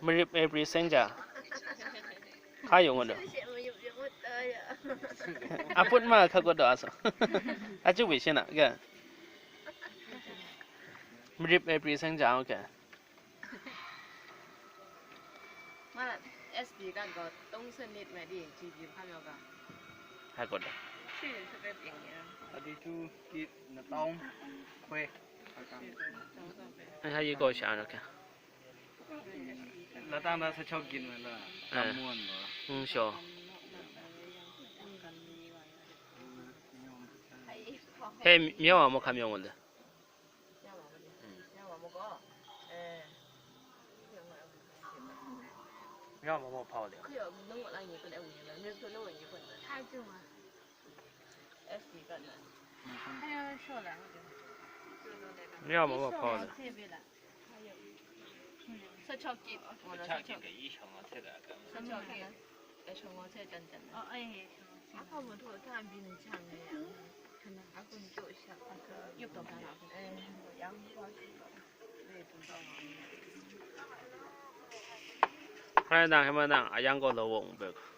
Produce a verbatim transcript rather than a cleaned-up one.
Marip April seng ja. Hka yung ngut do. A put ma hka kut do aso. A chu wi shin a ga. Marip April seng ja okay. မ S D ကတော့သုံးဆယ့်နှစ်ပဲဒီ G D ဖတ်တော့က Hka kut do. ရှိတယ်ဆိုပဲပြင်ရအောင် အဒီတူကစ်နတောင်းခွဲ Hka yi go sha no ka. လာတန်းသား ဆယ့်ခြောက် ကင်မလား။ အဲ။ ကမွန်နော်။ อืม sure. ဟဲ့ မြောက်အောင်မခမ်းမြောက်ဝင်တယ်။ မြောက်အောင်မကောအဲ။ မြောက်အောင်မဖောက်တယ်။ မြောက်အောင်မဖောက်တယ်။ ဆယ့်ခြောက် ကင်။ ဆယ့်ခြောက် ကင်က အီး ရှောင်ငေါ် ထည့်တာက ဆယ့်ခြောက် ကင်။ အဲ ရှောင်ငေါ် ထည့် တန်တန်။ အဲ ရှောင်ငေါ် ထည့်။ အခု မတို့ ထပ်ပြီး ချင်နေရအောင်။ အခု တို့ ရှောင် ရုပ်တော့ ပါတော့။ အဲ ရောင်းသွားပြီတော့။ လေ တူတော့။ ခရနံ ခရနံ အရန်ကို လောဝုံဘက်။